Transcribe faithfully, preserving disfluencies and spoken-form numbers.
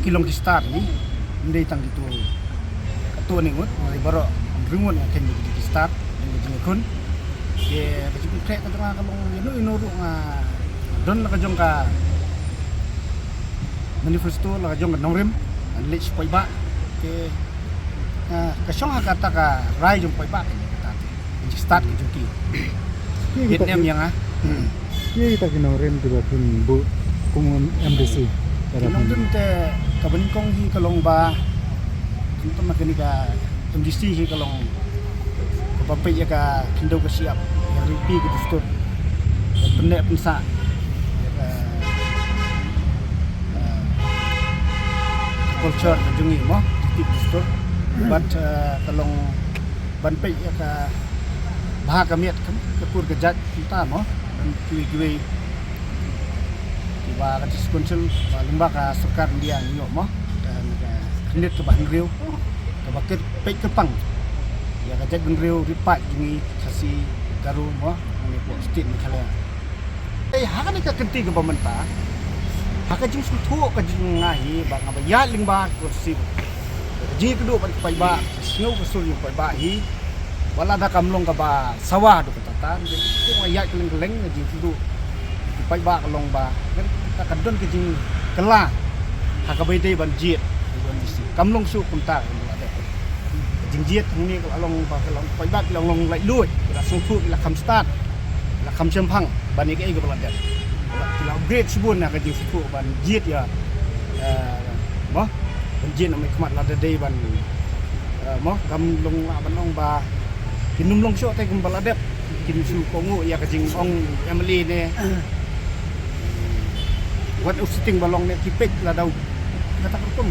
Ki long ki star hi, ym dei tang kito. Kato ne ngut, ngi baroh hynriew ngut nga kheiñ ba ki dei ki star, dei ki jingkhun. Te ka jingpynkhreh ka jong nga ka long ïano ïano ruh nga don la ka jong ka manifesto, la ka jong ka nongrim, ngan leit sha paidbah. Te, ah, ka shong ha kata ka rai jong paidbah ka jong kata te. Ka jingstad ka jong ki. Ki Vietnam ïa nga. Ki kita ki nongrim kiba phin buh kum M D C. Ki nongrim te kaba nyngkong hi ka long ba, kumta ma kane ka M D C hi ka long kaba peit ïa ka khyndew ka shyiap, ïa ka riti ka dustur, ïa ka pynneh pynsah, ïa ka, eh, culture ka jong ngi mo, riti ka dustur. Bad, eh, ka long ban peit ïa ka bha ka miat ka, ka kur ka jait kumta mo, ban kiwei kiwei kiba ka District Council ba lyngba ka sorkar India ngi ïoh mo, ka khyndiat kaba hynriew kaba peit kyrpang ïa ka jaitbynriew ri paid jong ngi Khasi, Garo mo, ngi pok state Meghalaya. Ei, ha kane ka kynti kaba mynta, ha ka jingsngewthuh ka jong nga hi ba nga ba ïaid lyngba ka kursi, ka jingïakynduh bad ki paidbah, ka sngew ka sur jong ki paidbah hi, wat lada kam long kaba sawa haduh katta katta, hynrei nga ïaid kylleng kylleng ka jingïakynduh ki paidbah ka long ba, kan, ka don ka jingkylla ha kaba ïadei ban jied, ban jied. Kam long shuh kumta, kam long shuh. Ka jingjied hangne ka la long ba ka long paidbah ki la long laitluid, ki la sngewthuh, ki la kham stad, ki la kham shemphang ban ïa kaei kaba la dep. Ki la, ki la upgrade shibun na ka jingsngewthuh ban jied ïa, eh, mo, ban jied na mai khmat lada dei ban, eh, mo, kam long lah ban ong ba kin ym long shuh te kumba la dep. Kin shu kohnguh ïa ka jingong M L A ne wat u sitting ba long ne ki peit lada u kata ka rukom.